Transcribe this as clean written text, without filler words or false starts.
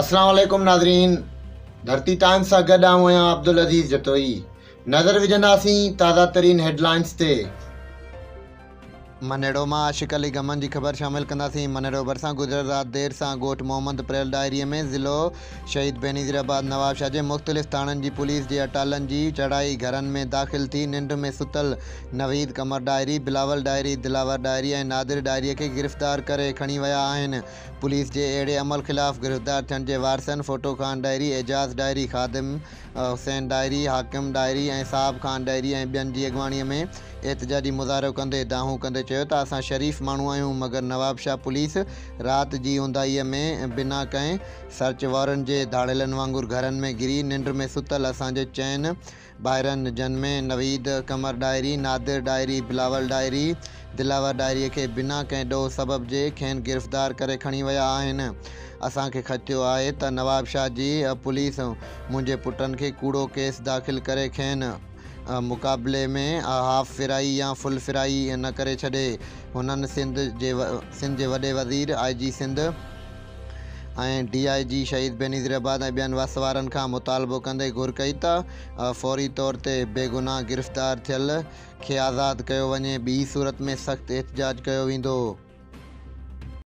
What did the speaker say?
اسلام عليڪم ناظرين ڌرتي ٽائمز سان گڏ آئون آهيان عبدالعزيز جتوئي نظر وجهنداسين تازه ترين هيڊلائنز تي. منهڙو مان عاشق علي گمن جي خبر شامل ڪنداسين. منهڙو ڀرسان گذريل رات دير سان ڳوٺ محمد پريل ڏاهري ۾ ضلعو شهيد بينظير آباد نوابشاهه جي مختلف ٿاڻن جي پوليس جي اٽالن جي چڙهائي گهرن ۾ داخل ٿي ننڊ ۾ ستل نويد قمر ڏاهري، بلاول ڏاهري، دلاور ڏاهري ۽ نادر ڏاهري کي گرفتار ڪري کڻي ويا آهن. پوليس جي اهڙي عمل خلاف گرفتار ٿيڻ جي وارثن ڦوٽو خان ڏاهري، اعجاز ڏاهري، خادم حسين ڏاهري، حاڪم ڏاهري ۽ صاحب خان ڏاهري ۽ ٻين جي اڳواڻي ۾ احتجاجي مظاهرو ڪندي دانهون ڪندي چيو ته اسان شريف ماڻهو آهيون مگر نوابشاهه پوليس رات جي اونداهي ۾ بنا ڪنهن سرچ وارنٽ جي ڌاڙيلن وانگر گهرن ۾ گهري ننڊ ۾ ستل اسان جي چئن ڀائرن جن ۾ نويد قمر ڏاهري، نادر ڏاهري، بلاول ڏاهري، دلاور ڏاهري کي بنا ڪنهن ڏوهه سبب جي کين گرفتار ڪري کڻي ويا آهن. اسان کي خدشو آهي ته نوابشاهه جي پوليس منهنجي پٽن کي ڪوڙو ڪيس داخل ڪري کين مقابلي ۾ هاف فرائي يا فل فرائي نه ڪري ڇڏي. هنن سنڌ جي وڏي وزير، آء جي سنڌ، ۽ ڊي I جي شهيد بينظير آباد ۽ ٻين وس وارن کان مطالبو ڪندي گهر ڪئي ته فوري طور تي بيگناهه گرفتار ٿيل کي آزاد ڪيو وڃي ٻي صورت ۾ سخت احتجاج ڪيو ويندو.